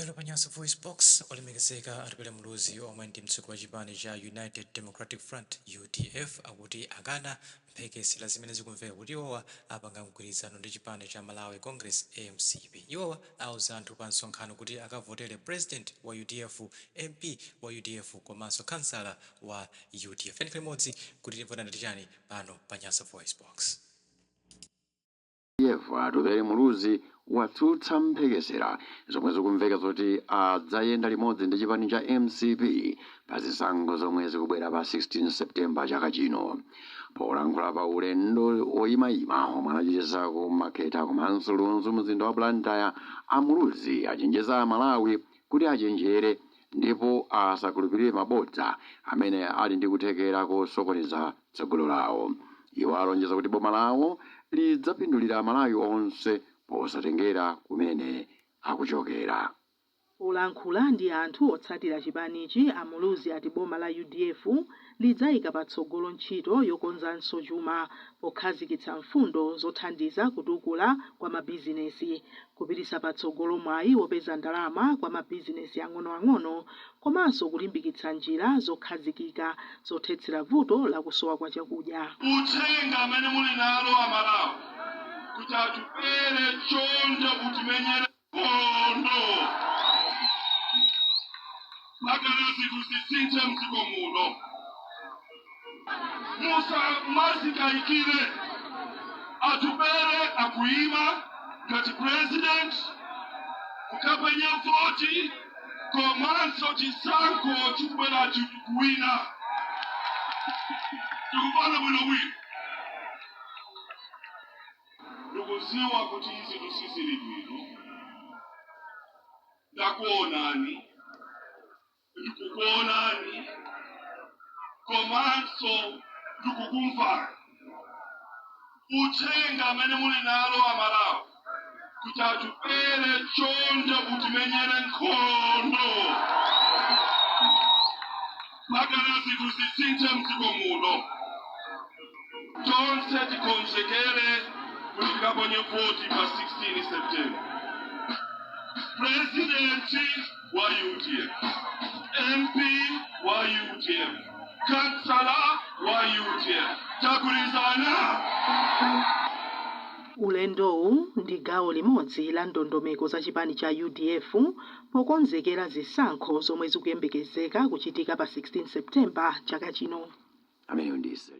Lero pa Nyasa Voice Box, olemekezeka Atupele Muluzi, omwe ndi mtsogoleri wa chipani cha United Democratic Front, UDF, akuti akana mphekesera zimene zikumveka kuti iwowa apanga mgwirizano ndi chipani cha Malawi Congress, MCP. Iwowa auza anthu pa msonkhano kuti akavotere president wa UDF, MP wa UDF komanso kansala wa UDF. Tiyeni limodzi kuti timvane ndi chani pano pa Nyasa Voice Box. UDF Atupele Muluzi watsutsa mphekesera zomwe zikumveka zoti adzayenda limodzi ndi chipani cha MCP pa zisankho zomwe zikubwera pa 16 September chaka chino. Polankhula pa ulendo oyimayima omwe anachitisa ku Makhetha komanso Lunzu, mzinda wa Blantyre, a Muluzi achenjeza Amalawi kuti achenjere ndipo asakhulupirire mabodza amene ali ndi kuthekera kosokoneza tsogolo lawo. Iwo alonjeza kuti boma lawo lidzapindulira Amalawi onse posatengera kumene akuchokera. Polankhula ndi anthu otsatira chipanichi, a Muluzi ati boma la UDF lidzayika patsogolo ntchito yokonzanso chuma pokhazikitsa mfundo zothandiza kutukula kwa mabizinesi, kupititsa patsogolo mwayi wopeza ndalama kwa mabizinesi ang'onoang'ono komanso kulimbikitsa njira zokhazikika zothetsera vuto la kusowa kwa chakudya. Uthenga amene muli nalo Amalawi, kuti Atupele, chonde utimenyere nkhondo mpakana zinthu zisinthe mdziko muno. Musamazikayikire, Atupele akuyima ngati president, mukapenye voti, komanso chisankho chikubwerachi tikuwina. Tikufana bwinobwino. Ndikuziwa kuti zinthu sizili bwino. Ndakuonani, ndikukuonani komanso ndikukumvani. Uthenga amene muli nalo Amalawi, kuti Atupele, chonde utimenyere nkhondo mpakana zinthu zisinthe mdziko muno. Tonse tikonzekere kuti tikaponye voti pa 16 September. President wa UDF, MP wa UDF, kansala wa UDF, tagwirizana. Ulendowu ndi gawo limodzi la ndondomeko za chipani cha UDF pokonzekera zisankho zomwe zikuyembekezeka kuchitika pa 16 September chaka chino. Ameneyo ndi Iseli.